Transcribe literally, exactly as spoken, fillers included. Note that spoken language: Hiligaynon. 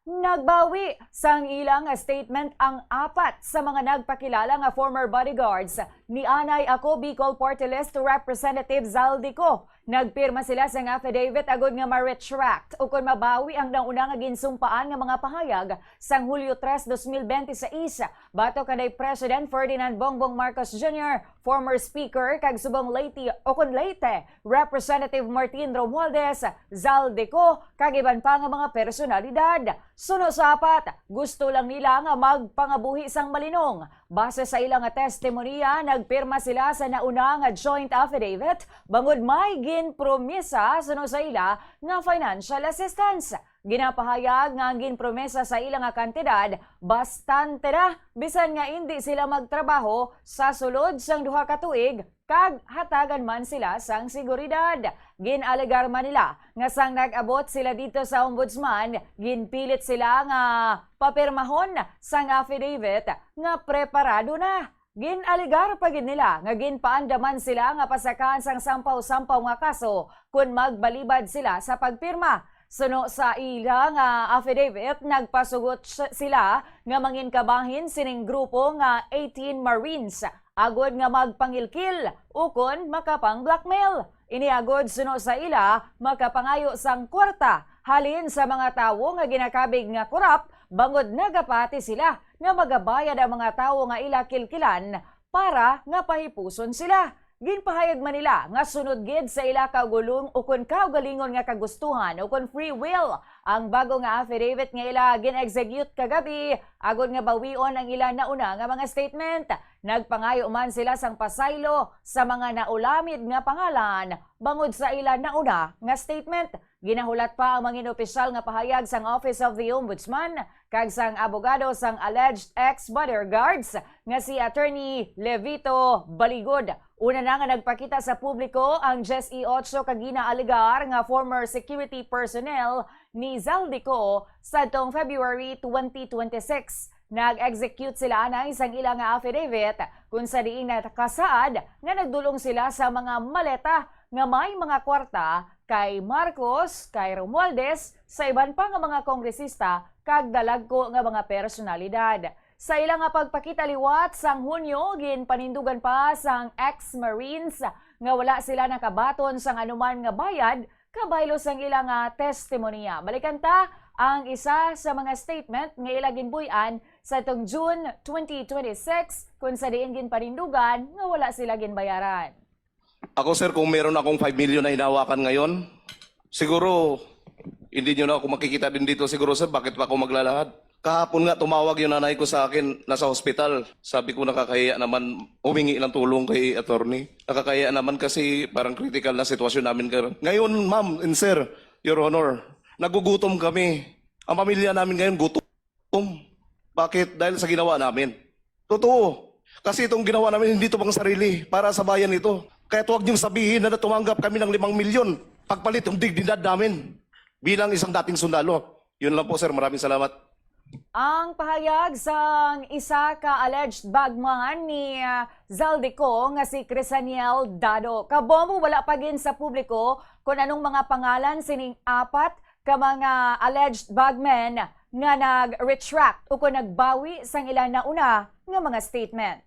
Nagbawi sang ilang statement ang apat sa mga nagpakilala nga former bodyguards ni Anay Ako Bicol Party List Representative Zaldico. Nagpirma sila sang affidavit agud nga ma-retract ukon mabawi ang nauna nga ginsumpaan nga mga pahayag sang Hulyo tres, dos mil bente seis, batok kanay President Ferdinand Bongbong Marcos Junior, former Speaker kag subong Leyte ukon Leyte Representative Martin Romualdez, Zaldico, kag iban pa nga mga personalidad. Suno sa apat, gusto lang nila nga magpangabuhi sang malinong. Base sa ila nga testimonya, nagpirma sila sa nauna nga joint affidavit bangod may ginpromisa suno sa ila nga financial assistance. Ginapahayag nga ang ginpromisa sa ila nga kantidad bastante na, bisan nga indi sila magtrabaho sa sulod sang duha ka tuig kag hatagan man sila sang seguridad. Gin-alegar man nila nga sang nag-abot sila didto sa Ombudsman, ginpilit sila nga papirmahon sang affidavit nga preparado na. Gin-alegar pa gid nila nga ginpaandaman sila nga pasakaan sang sampaw-sampaw nga kaso kon magbalibad sila sa pagpirma. Suno sa ila nga affidavit, nagpasugot s-, sila nga manginkabahin sining grupo nga eighteen Marines agud nga magpangilkil ukon makapang-blackmail. Ini agud suno sa ila makapangayo sang kwarta halin sa mga tawo nga ginakabig nga korap, bangod nagapati sila nga magabayad ang mga tawo nga ila kilkilan para nga pahipuson sila. Ginpahayag man nila nga sunod gid sa ila kaugulong ukon kaugalingon nga kagustuhan ukon free will ang bago nga affidavit nga ila gin-execute kagabi, agud nga bawion ang ila nauna nga mga statement. Nagpangayo man sila sang pasaylo sa mga naulamid nga pangalan bangod sa ila nauna nga statement. Ginahulat pa ang mangin opisyal nga pahayag sang Office of the Ombudsman kag sang abogado sang alleged ex-bodyguards nga si Attorney Levito Baligod. Una na nga nagpakita sa publiko ang diyes-y-otso ka ginaalegar nga former security personnel ni Zaldico sadtong February twenty twenty-six. Nag-execute sila anay sang ila nga affidavit, kung sa diin nakasaad nga nagdul-ong sila sa mga maleta nga may mga kwarta kay Marcos, kay Romualdez, sa iban pa nga mga kongresista kag dalagko nga mga personalidad. Sa ila nga pagpakita liwat sang Hunyo, ginpanindugan pa sang ex-Marines nga wala sila nakabaton sang anuman nga bayad kabaylo sang ila nga testimonya. Balikan ta ang isa sa mga statement nga ila ginbuy-an sa tong June twenty twenty-six, kung sa diin ginpanindugan nga wala sila ginbayaran. Ako, sir, kung meron akong five million na hinawakan ngayon, siguro hindi nyo na ako makikita din dito siguro, sir. Bakit pa ako maglalahad? Kahapon nga, tumawag yung nanay ko sa akin, nasa hospital. Sabi ko, "Nakakahiya naman, humingi ng tulong kay attorney. Nakakahiya naman kasi parang critical na sitwasyon namin ngayon." Ngayon, ma'am and sir, Your Honor, nagugutom kami. Ang pamilya namin ngayon, gutom. Bakit? Dahil sa ginawa namin. Totoo. Kasi itong ginawa namin, hindi ito pang sarili. Para sa bayan ito. Kaya huwag niyong sabihin na tumanggap kami ng limang milyon. Pagpalit yung dignidad namin bilang isang dating sundalo. Yun lang po, sir. Maraming salamat. Ang pahayag sang isa ka alleged bagman ni, ah, Zaldico nga si Crisaniel Dado. Kabombo, wala pa gid sa publiko kung anong mga pangalan sining apat ka mga alleged bagmen nga nag-retract o kung nagbawi sang ilang nauna nga mga statement.